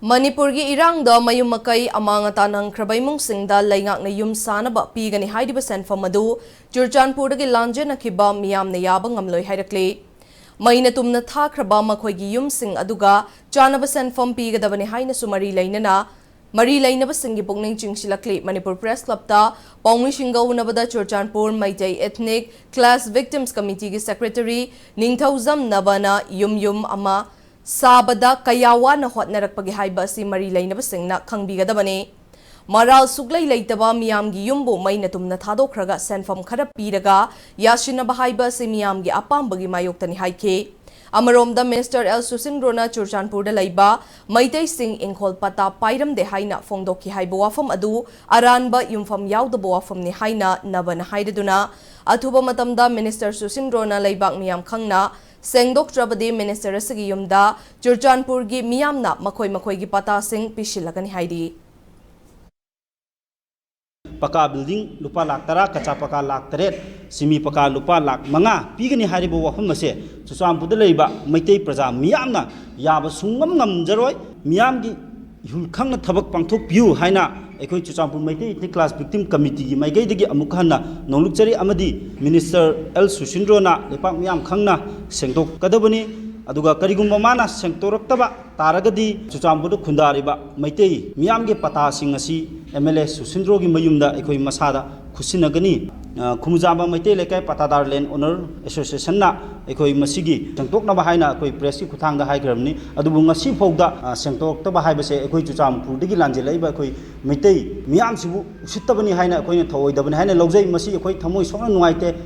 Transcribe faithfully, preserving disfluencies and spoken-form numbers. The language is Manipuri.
ꯃꯅꯤꯄꯨꯔꯒꯤ ꯏꯔꯥꯡꯗ ꯃꯌꯨꯝ ꯃꯀꯩ ꯑꯃꯥꯡ ꯑꯇꯥ ꯅꯪꯈ꯭ꯔꯕ ꯏꯃꯨꯡꯁꯤꯡꯗ ꯂꯩꯉꯥꯛꯅ ꯌꯨꯝ ꯁꯥꯅꯕ ꯄꯤꯒꯅꯤ ꯍꯥꯏꯔꯤꯕ ꯁꯦꯟꯐꯝ ꯑꯗꯨ ꯆꯨꯔꯆꯥꯟꯄꯨꯔꯗꯒꯤ ꯂꯥꯟꯖꯦꯟꯅꯈꯤꯕ ꯃꯤꯌꯥꯝꯅ ꯌꯥꯕ ꯉꯝꯂꯣꯏ ꯍꯥꯏꯔꯛꯂꯤ꯫ ꯃꯩꯅ ꯇꯨꯝꯅ ꯊꯥꯈ꯭ꯔꯕ ꯃꯈꯣꯏꯒꯤ ꯌꯨꯝꯁꯤꯡ ꯑꯗꯨꯒ ꯆꯥꯅꯕ ꯁꯦꯟꯐꯝ ꯄꯤꯒꯗꯕꯅꯤ ꯍꯥꯏꯅꯁꯨ ꯃꯔꯤ ꯂꯩꯅꯅ, ꯃꯔꯤ ꯂꯩꯅꯕꯁꯤꯡꯒꯤ ꯄꯨꯛꯅꯤꯡ ꯆꯤꯡꯁꯤꯜꯂꯛꯂꯤ꯫ ꯃꯅꯤꯄꯨꯔ ꯄ꯭ꯔꯦꯁ ꯀ꯭ꯂꯕꯇ ꯄꯥꯎꯃꯤꯁꯤꯡꯒ ꯎꯅꯕꯗ Churachandpur Meitei Ethnic Clash Victims Committeeꯒꯤ Secretary ꯅꯤꯡꯊꯧꯖꯝ ꯅꯕꯅ ꯌꯨꯝ ꯌꯨꯝ ꯑꯃ ꯁꯥꯕꯗ ꯀꯌꯥ ꯋꯥꯅ ꯍꯣꯠꯅꯔꯛꯄꯒꯦ ꯍꯥꯏꯕ ꯑꯁꯤ ꯃꯔꯤ ꯂꯩꯅꯕꯁꯤꯡꯅ ꯈꯪꯕꯤꯒꯗꯕꯅꯤ꯫ ꯃꯔꯥꯜ ꯁꯨꯛꯂꯩ ꯂꯩꯇꯕ ꯃꯤꯌꯥꯝꯒꯤ ꯌꯨꯝꯕꯨ ꯃꯩꯅ ꯇꯨꯝꯅ ꯊꯥꯗꯣꯛꯈ꯭ꯔꯒ ꯁꯦꯟꯐꯝ ꯈꯔ ꯄꯤꯔꯒ ꯌꯥꯁꯤꯟꯅꯕ ꯍꯥꯏꯕ ꯑꯁꯤ ꯃꯤꯌꯥꯝꯒꯤ ꯑꯄꯥꯝꯕꯒꯤ ꯃꯥꯌꯣꯛꯇꯅꯤ ꯍꯥꯏꯈꯤ꯫ ꯑꯃꯔꯣꯝꯗ Minister L ꯁꯨꯁꯤꯟꯗ꯭ꯔꯣꯅ ꯆꯨꯔꯆꯥꯟꯄꯨꯔꯗ ꯂꯩꯕ ꯃꯩꯇꯩꯁꯤꯡ ꯏꯪꯈꯣꯜ ꯄꯇꯥ ꯄꯥꯏꯔꯝꯗꯦ ꯍꯥꯏꯅ ꯐꯣꯡꯗꯣꯛꯈꯤ ꯍꯥꯏꯕ ꯋꯥꯐꯝ ꯑꯗꯨ ꯑꯔꯥꯟꯕ ꯌꯨꯝꯐꯝ ꯌꯥꯎꯗꯕ ꯋꯥꯐꯝꯅꯤ ꯍꯥꯏꯅ ꯅꯕꯅ ꯍꯥꯏꯔꯗꯨꯅ, ꯑꯊꯨꯕ ꯃꯇꯝꯗ Minister ꯁꯨꯁꯤꯟꯗ꯭ꯔꯣꯅ ꯂꯩꯕꯥꯛ ꯃꯤꯌꯥꯝ ꯈꯪꯅ ꯁꯦꯡꯗꯣꯛꯇ꯭ꯔꯕꯗꯤ Minister ꯑꯁꯤꯒꯤ ꯌꯨꯝꯗ ꯆꯨꯔꯆꯥꯟꯄꯨꯔꯒꯤ ꯃꯤꯌꯥꯝꯅ ꯃꯈꯣꯏ ꯃꯈꯣꯏꯒꯤ ꯄꯇꯥꯁꯤꯡ ꯄꯤꯁꯤꯜꯂꯒꯅꯤ ꯍꯥꯏꯔꯤ꯫ ꯄꯀꯥ building ꯂꯨꯄꯥ ꯂꯥꯈ ꯇꯔꯥ, ꯀꯆꯥ ꯄꯀꯥ ꯂꯥꯈ ꯇꯔꯦꯠ, ꯁꯤꯃꯤ ꯄꯀꯥ ꯂꯨꯄꯥ ꯂꯥꯈ ꯃꯉꯥ ꯄꯤꯒꯅꯤ ꯍꯥꯏꯔꯤꯕ ꯋꯥꯐꯝ ꯑꯁꯦ ꯆꯨꯔꯆꯥꯟꯄꯨꯔꯗ ꯂꯩꯔꯤꯕ ꯃꯩꯇꯩ ꯄ꯭ꯔꯖꯥ ꯃꯤꯌꯥꯝꯅ ꯌꯥꯕ ꯁꯨꯡꯉꯝ ꯉꯝꯖꯔꯣꯏ꯫ ꯃꯤꯌꯥꯝꯒꯤ ꯏꯍꯨꯜ ꯈꯪꯅ ꯊꯕꯛ ꯄꯥꯡꯊꯣꯛꯄꯤꯌꯨ ꯍꯥꯏꯅ ꯑꯩꯈꯣꯏ Churachandpur Meitei Ethnic Clash Victim Committeeꯒꯤ ꯃꯥꯏꯀꯩꯗꯒꯤ ꯑꯃꯨꯛ ꯍꯟꯅ ꯅꯣꯡꯂꯨꯛꯆꯔꯤ ꯑꯃꯗꯤ Minister L ꯁꯨꯁꯤꯟꯗ꯭ꯔꯣꯅ ꯂꯩꯄꯥꯛ ꯃꯤꯌꯥꯝ ꯈꯪꯅ ꯁꯦꯡꯗꯣꯛꯀꯗꯕꯅꯤ꯫ ꯑꯗꯨꯒ ꯀꯔꯤꯒꯨꯝꯕ ꯃꯥꯅ ꯁꯦꯡꯗꯣꯔꯛꯇꯕ ꯇꯥꯔꯒꯗꯤ ꯆꯨꯔꯆꯥꯟꯄꯨꯔꯗ ꯈꯨꯟꯗꯥꯔꯤꯕ ꯃꯩꯇꯩ ꯃꯤꯌꯥꯝꯒꯤ ꯄꯇꯥꯁꯤꯡ ꯑꯁꯤ MLA ꯁꯨꯁꯤꯟꯗ꯭ꯔꯣꯒꯤ ꯃꯌꯨꯝꯗ ꯑꯩꯈꯣꯏ ꯃꯁꯥꯗ ꯈꯨꯠꯁꯤꯟꯅꯒꯅꯤ꯫ ꯑ, ꯈꯨꯃꯨꯖꯥꯝꯕ ꯃꯩꯇꯩ ꯂꯩꯀꯥꯏ ꯄꯇꯥꯗꯥꯔ Land Owner Associationꯅ ꯑꯩꯈꯣꯏ ꯃꯁꯤꯒꯤ ꯁꯦꯡꯗꯣꯛꯅꯕ ꯍꯥꯏꯅ ꯑꯩꯈꯣꯏ pressꯀꯤ ꯈꯨꯠꯊꯥꯡꯗ ꯍꯥꯏꯈ꯭ꯔꯕꯅꯤ꯫ ꯑꯗꯨꯕꯨ ꯉꯁꯤ ꯐꯥꯎꯗ, ꯑ, ꯁꯦꯡꯗꯣꯛꯇꯕ ꯍꯥꯏꯕꯁꯦ ꯑꯩꯈꯣꯏ ꯆꯨꯔꯆꯥꯟꯄꯨꯔꯗꯒꯤ ꯂꯥꯟꯖꯦꯜꯂꯛꯏꯕ ꯑꯩꯈꯣꯏ ꯃꯩꯇꯩ ꯃꯤꯌꯥꯝꯁꯤꯕꯨ ꯎꯁꯤꯠꯇꯕꯅꯤ ꯍꯥꯏꯅ ꯑꯩꯈꯣꯏꯅ ꯊꯧꯑꯣꯏꯗꯕꯅꯤ ꯍꯥꯏꯅ ꯂꯧꯖꯩ꯫ ꯃꯁꯤ ꯑꯩꯈꯣꯏ ꯊꯃꯣꯏ ꯁꯣꯛꯅ ꯅꯨꯡꯉꯥꯏꯇꯦ꯫